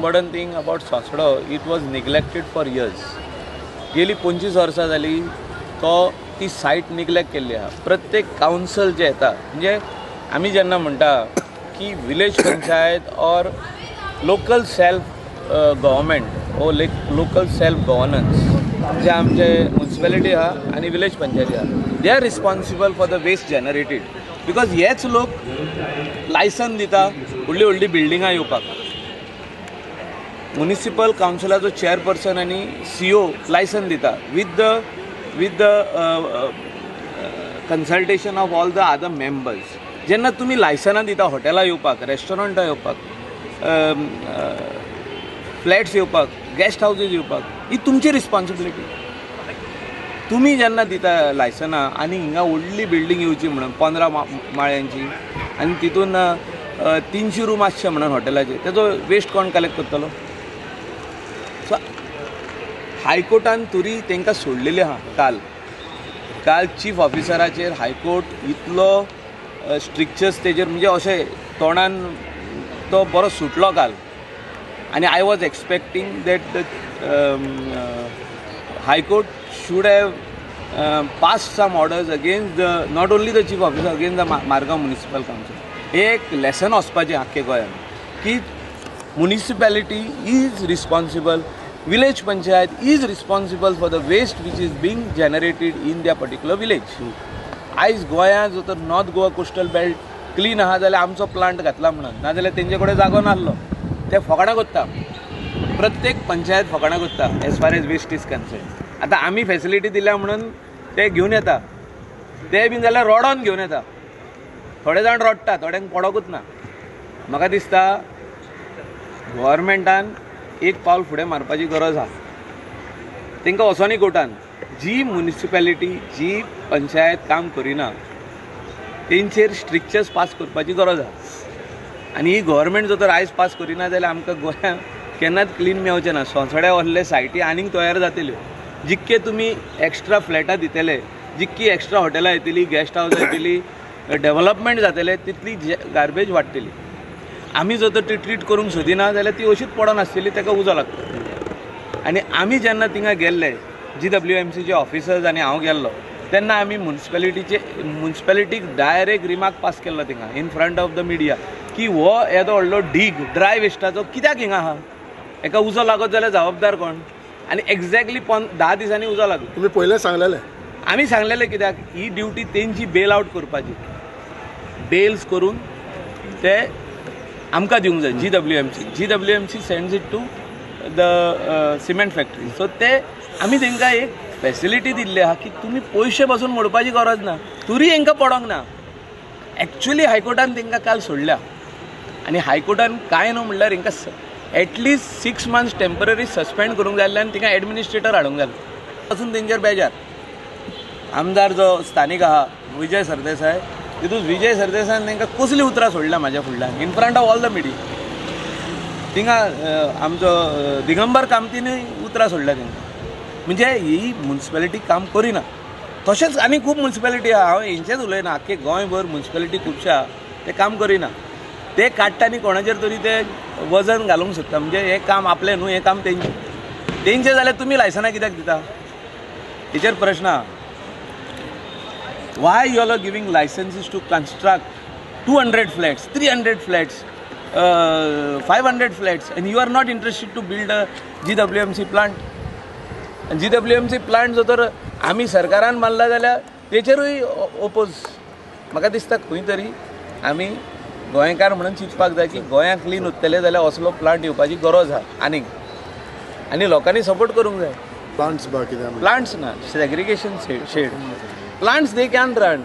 Important thing about Sonsodo, it was neglected for years. गेली 25 वर्सां जाली तो ती सायट निग्लेक्ट केल्ली आहा. प्रत्येक कावन्सल जे येता, म्हणजे आमी जेन्ना म्हणटा की village panchayat or local self government or local self governance, जे आमचे मुन्सिपेलिटी आहा आनी विलेज पंचायती आहा, they are responsible for the waste generated, because हेच लोक लायसन दिता व्हडली व्हडली बिल्डिंगां येवपाक. मुनिसिपल कावन्सिलाचो चेअरपर्सन आनी सीईओ लायसन दिता with the consultation of all the other members. जेन्ना तुमी लायसनां दिता हॉटेलां येवपाक, रेस्टॉरंटां येवपाक, फ्लॅट्स येवपाक, गेस्ट हावजीस येवपाक, ही तुमची रिस्पॉन्सिबिलिटी. तुमी जेन्ना दिता लायसनां आनी हिंगा व्हडली बिल्डींग येवची म्हणून 15 माळ्यांची आनी तितून 300 रूम आसचे म्हणून हॉटेलाचे, तेजो वेस्ट कोण कलेक्ट करतलो? सो हायकोर्टान तरी तांकां सोडलेली आहा. काल काल चीफ ऑफिसराचेर हायकोर्ट इतलो स्ट्रिक्चर्स तेजेर, म्हणजे अशें तोंडान तो बरो सुटलो काल. आनी I was expecting that the High Court should have pass some orders against the, not only the chief officer, against the Margao Municipal Council. हे एक लेसन वचपाचें आख्खे गोंयान की municipality is responsible, village panchayat is responsible for the waste which is being generated in their particular village. आयज गोंयांत जर तर north Goa coastal belt clean आहा जाल्यार आमचो प्लांट घातला म्हणून, नाजाल्यार तेंचे कडेन जागो नासलो. ते फकाणां करता, प्रत्येक पंचायत फकाणां करता as far as waste is concern. आतां आमी फेसिलिटी दिल्या म्हणून ते घेवन येता, ते बीन जाल्यार रोडोन घेवन येता. थोडे जाण रडटा, थोड्यांक पडोकूच ना. म्हाका दिसता गव्हर्मेंटान एक पावल फुडें मारपाची गरज आहा. तांकां वचोनी कोर्टान. जी मुनिसिपेलिटी, जी पंचायत काम करिना, तेंचेर स्ट्रिक्चर्स पास करपाची गरज आहा. आनी ही गव्हर्मेंट जर तर आयज पास करिना जाल्यार आमकां गोंयांत केन्नाच क्लीन मेवचें ना. सोंसड्या वसले सायटी आनीक तयार जातल्यो. जितके तुमी एक्स्ट्रा फ्लॅटां दितले, जितकी एक्स्ट्रा हॉटेलां येतली, गेस्ट हावस येतली, डेवलपमेंट जातलें, तितली गार्बेज वाडटली. आमी जर तर ती ट्रीट करूंक सोदिना जाल्यार ती अशीच पडोन आसतली, ताका उजो लागतलो. आनी आमी जेन्ना थिंगा गेल्ले, जीडब्ल्यूएमसीचे ऑफिसर्स आनी हांव गेल्लो, तेन्ना आमी मुन्सिपेलिटीक डायरेक्ट रिमार्क पास केल्लो थिंगा in front of the media की हो येदो व्हडलो ढीग ड्राय वेस्टाचो कित्याक हिंगा आहा? हेका उजो लागत जाल्यार जबाबदार कोण? आनी एक्झॅक्टली 10 दिसांनी उजो लागलो. तुमी पयलें सांगलेलें. आमी सांगलेले, कित्याक ही ड्युटी तेंची बेल आवट करपाची, बेल्स करून ते आमकां दिवंक जाय GWMC. GWMC sends it to the cement factory. So ते आमी तांकां एक फेसिलिटी दिल्ली आहा की तुमी पयशे पासून मोडपाची गरज ना, तरी हांकां पडोंक ना. एक्चुली हायकोर्टान तांकां काल सोडल्या आनी हायकोर्टान कांय न्हू म्हणल्यार हांकां at least 6 months temporary suspend करूंक जाय आसलें आनी तिंगा एडमिनिस्ट्रेटर हाडूंक जाय. पासून तेंचेर बेजार. आमदार जो स्थानीक आहा विजय सरदेसाय, तितून विजय सरदेसायान तांकां कसलीं उतरां सोडल्या म्हाज्या फुडल्यान in front of all the media. थिंगा आमचो दिगंबर कामतीनूय उतरां सोडल्या तांकां. म्हणजे ही मुन्सिपेलिटी काम करिना. तशेंच आनी खूब मुन्सिपेलिटी आहा, हांव हेंचेच उलयना, आख्खे गोंयभर मुन्सिपेलिटी खुबशे आहा, ते काम करिना. ते काडटा आनी कोणाचेर तरी ते वजन घालूंक सोदता, म्हणजे हें काम आपलें न्हू, हें काम तेंचें. तेंचें जाल्यार तुमी लायसनां कित्याक दिता, हेचेर प्रश्न आहा. Why you all are giving licenses to construct 200 flats, 300 flats, 500 flats, and you are not interested to build a GWMC plant? And GWMC plant जर तर आमी सरकारान मानला जाल्यार तेचेरूय ओपोज. म्हाका दिसता खंय तरी आमी गोंयकार म्हणून चिंतपाक जाय की गोंयांत क्लीन उरतलें जाल्यार असलो प्लांट येवपाची गरज आहा आनीक आनी लोकांनी सपोर्ट करूंक जाय. प्लांट्स बा कितें? प्लांट्स ना, segregation shed. Plants, they can run.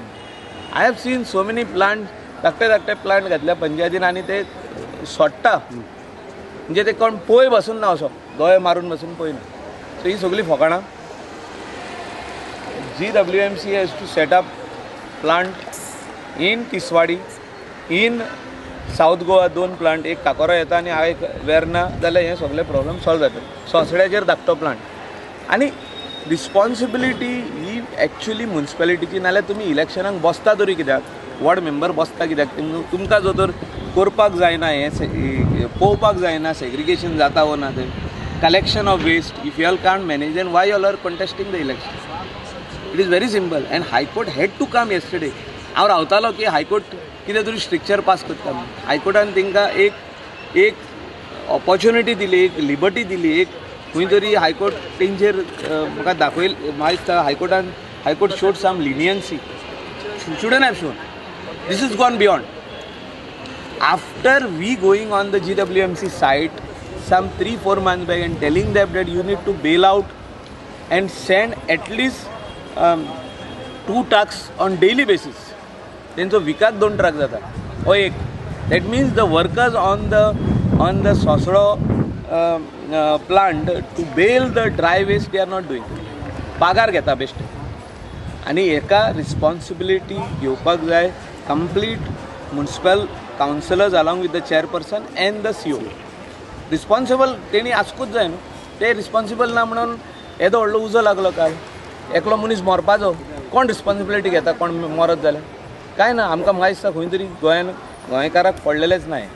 I have seen so many plant, धाकटे धाकटे प्लांट घातल्या पंचायतीन आनी ते सोडटा, म्हणजे ते कोण पळय बसून ना, असो दोळे मारून बसून पळयना. सो ही सगळी फकाणां. GWMC has to set up plant in Tiswadi, in South Goa दोन प्लांट, एक काकोरा येता आनी एक वेर्ना, जाल्यार हे सगळे प्रॉब्लम सॉल्व जातले. सोंसड्याचेर धाकटो प्लांट. आनी रिस्पॉन्सिबिलिटी ही एक्चुली मुन्सिपेलिटीची, नाल्यार तुमी इलेक्शनाक बसता तरी कित्याक? वॉर्ड मेंबर बसता कित्याक? तुमकां जर तर करपाक जायना हें, पळोवपाक जायना सेग्रिगेशन जाता वो ना तें, collection of waste. If you all can't manage, then why all are contesting the election? It is very simple. And high court had to come yesterday. हांव रावतालो की हायकोर्ट कितें तरी स्ट्रिक्चर पास करता म्हणून. हायकोर्टान तांकां एक एक ऑपॉर्च्युनिटी दिली, एक लिबर्टी दिली, एक खंय तरी हायकोर्ट तेंचेर म्हाका दाखयल. म्हाका दिसता हायकोर्टान, High Court showed some leniency, shouldn't have shown. This is gone beyond. After we going on the GWMC site some 3-4 months back and telling them that you need to bail out and send at least two trucks on daily basis. तेंचो विकाक दोन truck जाता हो एक. That means the workers on the Sosro plant to bale the dry waste, they are not doing. पगार घेता बेश्टे. आनी हेका रिस्पॉन्सिबिलिटी घेवपाक जाय complete municipal councillors along with the chairperson and the CO. Responsible तेणी आसकूच जाय न्हू. ते रिस्पॉन्सिबल ना म्हणून येदो व्हडलो उजो लागलो काल, एकलो मनीस मरपाचो. कोण रिस्पॉन्सिबिलिटी घेता? कोण मरत जाल्यार? कांय ना. आमकां, म्हाका दिसता, खंय तरी गोंयान गोंयकाराक पडलेलेंच ना हें.